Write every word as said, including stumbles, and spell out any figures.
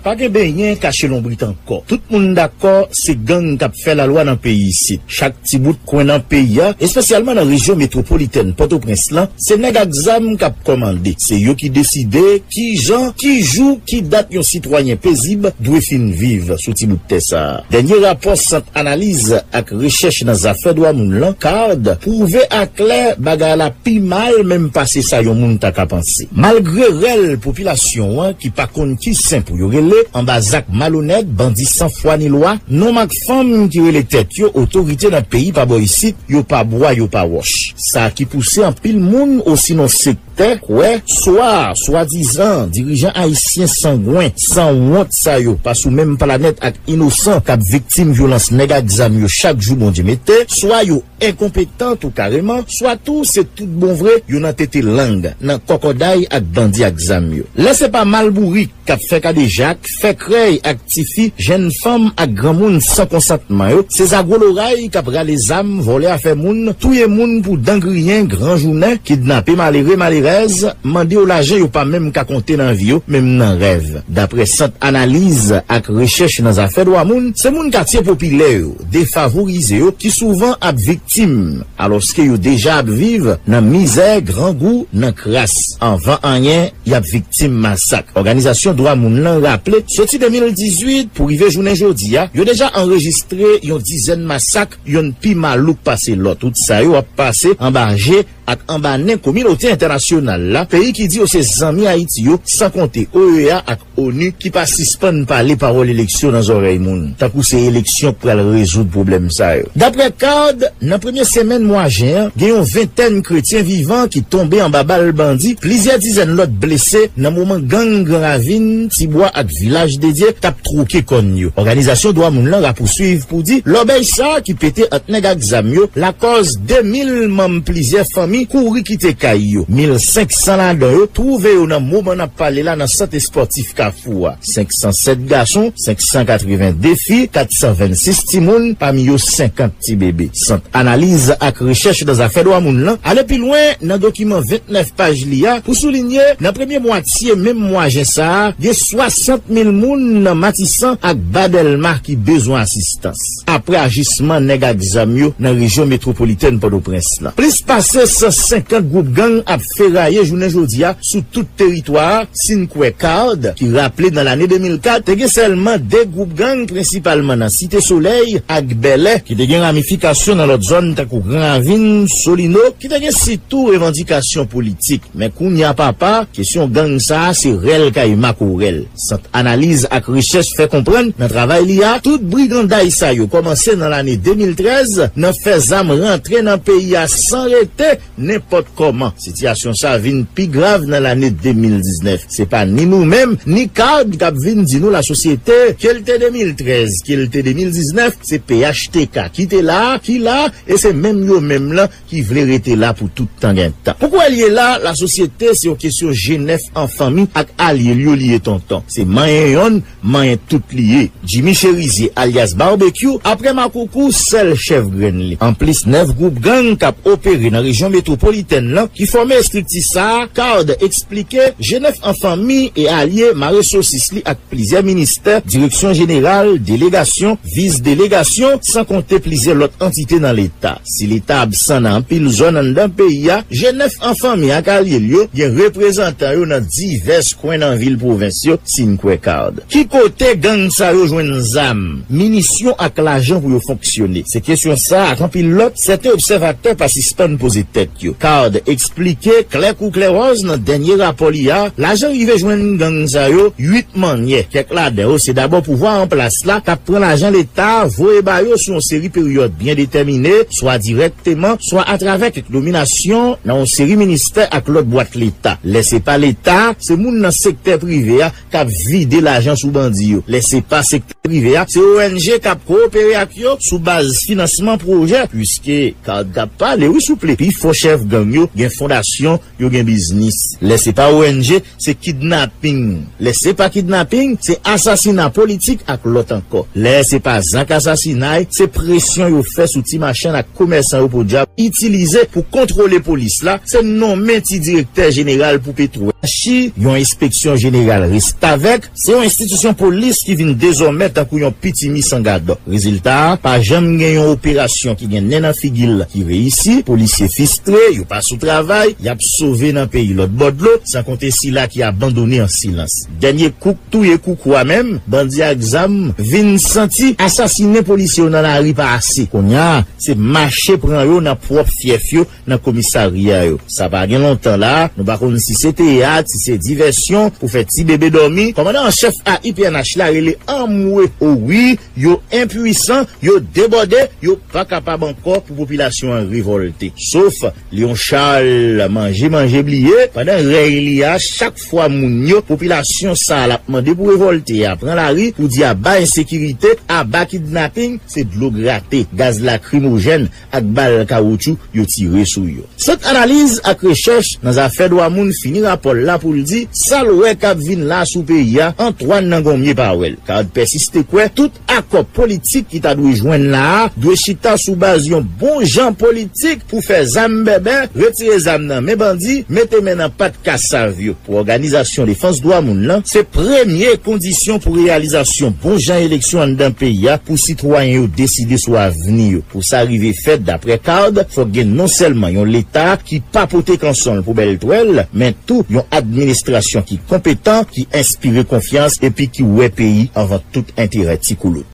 Pa gen benyen kache lonbrit ankò. Tout moun dakò se gang k ap fè lalwa nan peyi isit. Chak ti bout kwen nan peyi a, espesyalman nan rejyon metwopolitèn Pòtoprens lan, se nèg ak zam k ap kòmande. Se yo ki deside ki jan, ki jou, ki dat yon sitwayen pezib dwe fin viv sou ti bout tè sa a. Dènye rapò Sant Analiz ak Rechèch nan Zafè Dwa Moun lan, CARD, pwouve aklè bagay la pi mal menm pase sa yon moun ta ka panse. Malgre rèl popilasyon an ki pa konn ki sen pou yo rele, anba zak malonèt, bandi san fwa ni lwa, nonm ak fanm ki rele tèt yo otorite nan peyi pa bò isit, yo pa bwa, yo pa wòch. Sa ki pouse anpil moun, osinon sektè, kwè, swa, swadizan, dirijan ayisyen sangwen, sanwont sa yo, pa sou menm planèt ak inosan k ap viktim vyolans nèg ak zam yo chak jou Bondye mete, swa yo enkonpetan tou kareman, swa tou se tout bon vre yo nan tete lang, nan kòkòday ak bandi ak zam yo. Lè se pa malbourik k ap fè kadejak, fè krèy ak tifi, jèn fanm ak granmoun san konsantman yo, se zagwo loray k ap rale zam, vòlè afè moun, touye moun pou dan griyen gran jounen, kidnape malere malerèz, mande yo lajan yo pa menm ka konte nan vi yo, menm nan rèv. Daprè Sant Analiz ak Rechèch nan Zafè Dwa Moun, se moun katye popilè yo, defavorize yo ki souvan ap viktim, alòske yo deja ap viv nan mizè, grangou, nan kras. Anvan anyen, y ap viktim masak. Òganizasyon dwa moun lan raple, soti de mil dizuit pou rive jounen jodi a, yo deja anrejistre yon dizèn masak, yonn pi malouk pase lòt. Tout sa yo ap pase anba je ak anba nen kominote entènasyonal la, peyi ki di yo se zanmi Ayiti yo, san konte O E A ak onu ki pa sispann pale pawòl eleksyon nan zòrèy moun, tankou se eleksyon k pral rezoud pwoblèm sa yo. Daprè CARD, nan premye semèn mwa jen an, gen yon ventèn kretyen vivan ki tonbe anba bal bandi, plizyè dizèn lòt blese nan moman gang Gran Ravin, Tibwa ak Vilaj de Dye t ap twoke kòn yo. Òganizasyon dwa moun lan rapouswiv pou di, lòbèy sa a ki pete ant nèg ak zam yo, lakòz de mil manm plizyè fanmi kouri kite kay yo. Mil senk san ladan yo twouve yo nan moman n ap pale la nan sant espòtif Kafou a. Senk san sèt gason, senk san katreven de fi, kat san vennsis timoun, pami yo senkant ti bebe. Sant Analiz ak Rechèch nan Zafè Dwa Moun lan ale pi lwen nan dokiman vennèf paj li a pou soulinye, nan premye mwatye menm mwa jen sa a, gen swasant mil moun nan Matisan ak Ba Dèlma ki bezwen asistans, apre ajisman nèg ak zam yo nan rejyon metwopolitèn Pòtoprens lan. Plis pase san senkant gwoup gang ap feraye jounen jodi a sou tout teritwa a, si n kwè CARD, ki raple nan lane de mil kat, te gen sèlman de gwoup gang, prensipalman nan Site Solèy ak Bèlè, ki te gen ramifikasyon nan lòt zòn tankou Gran Ravin, Solino, ki te gen sitou revandikasyon politik. Men kounye a papa, kesyon gang sa a se rèl kay makorèl. Sant Analiz ak Rechèch fè konprann, nan travay li a, tout briganday sa yo kòmanse nan lane de mil trèz, nan fè zam rantre nan peyi a san rete, nenpòt kòman. Sitiyasyon sa a vin pi grav nan lane de mil diznèf. Se pa ni nou menm, ni CARD k ap vin di nou lasosyete, ke l te de mil trèz, ke l te de mil diznèf, se P H T K ki te la a, ki la a, e se menm yo menm lan ki vle rete la pou tout tan gen tan. Pou kwè l ye la, lasosyete se yon kesyon G nèf an fanmi ak alye l yo li ye tonton. Se manyen yonn, manyen tout li ye. Jimmy Cherizier, alyas Barbecue, apre Makoukou, sèl chèf grenn li. Anplis nèf gwoup gang k ap opere nan rejyon metwopolitèn lan ki fòme estrikti sa a, CARD eksplike G nèf an fanmi e alye mare sosis li ak plizyè ministè, direksyon jeneral, delegasyon, vis delegasyon, san konte plizyè lòt antite nan Leta. Si Leta absan nan anpil zòn anndan peyi a, G nèf an fanmi ak alye l yo gen reprezantan yo nan divès kwen nan vil pwovens yo, si n kwè CARD. Ki kote gang sa yo jwenn zam, minisyon ak lajan pou yo fonksyone? Se kesyon sa a ak anpil lòt, sèten obsèvatè pa sispann poze tèt yo. CARD eksplike, klè kou klè wòz nan dènye rapò li a, lajan rive jwenn gang sa yo uit mannyè. Kèk ladan yo se dabò pouvwa an plas la k ap pran lajan Leta, voye ba yo sou yon seri peryòd byen detèmine, swa dirèkteman, swa atravè kèk nominasyon nan yon seri ministè ak lòt bwat Leta. Lè se pa Leta, se moun nan sektè prive a k ap vide lajan sou bandi yo. Lè se pa sektè prive a, se O N G k ap kowopere ak yo sou baz finansman pwojè, piske CARD k ap pale, wi, souple, pifò chèf gang yo gen fondasyon, yo gen biznis. Lè se pa O N G, se kidnaping. Lè se pa kidnaping, se asasina politik ak lòt ankò. Lè se pa zak asasinay, se presyon yo fè sou ti machann ak komèsan yo podyab itilize pou kontwole polis la, se nonmen ti direktè jeneral pou petwòl. Chi yon enspeksyon jeneral restavèk, se yon enstitisyon polis ki vin dezòmè tankou yon pitimi san gadò. Rezilta a, pa janm gen yon operasyon ki gen nen nan figi l ki reyisi, polisye fistre, yo pa sou travay, y ap sove nan peyi lòt bò dlo, san konte sila ki abandone an silans. Dènye kou k touye koukwa menm, bandi ak zam vin santi asasinen polisye yo nan lari pa ase. Kounye a, se mache pran yo nan pwòp fyèf yo, nan komisarya yo. Sa pa gen lontan la, nou pa konn si se teyat, si se divèsyon pou fè ti bebe dòmi. Kòmandan an chèf a I P N H la rele anmwe, o wi, yo enpwisan, yo debòde, yo pa kapab ankò pou popilasyon an revòlte. Sof Leon Charles manje manje bliye, pandan rèy li a, chak fwa moun yo, popilasyon sa a l ap mande pou revòlte a pran lari pou di aba ensekirite, aba kidnaping, se dlo grate, gaz lakrimojèn ak bal kawotchou yo tire sou yo. Sant Analiz ak Rechèch nan Zafè Dwa Moun fini rapò l la pou l di sa l wè k ap vin la sou peyi a, Antoine Nangonmye pa wè l. Card pèsiste kwè tout akò politik ki ta dwe jwenn la a dwe chita sou baz yon bon jan politik pou fè zam bèbè, retire zam nan men bandi, mete men nan pat kasav yo. Pou Òganizasyon Defans Dwa Moun nan, se premye kondisyon pou reyalizasyon bon jan eleksyon anndan peyi a pou sitwayen yo deside sou avni yo. Pou sa rive fèt, daprè Card, fòk gen non sèlman yon Leta ki pa pote kanson l pou bèl twèl, men tou yon administrasyon ki konpetan, ki enspire konfyans epi ki wè peyi anvan tout enterè ti koulout.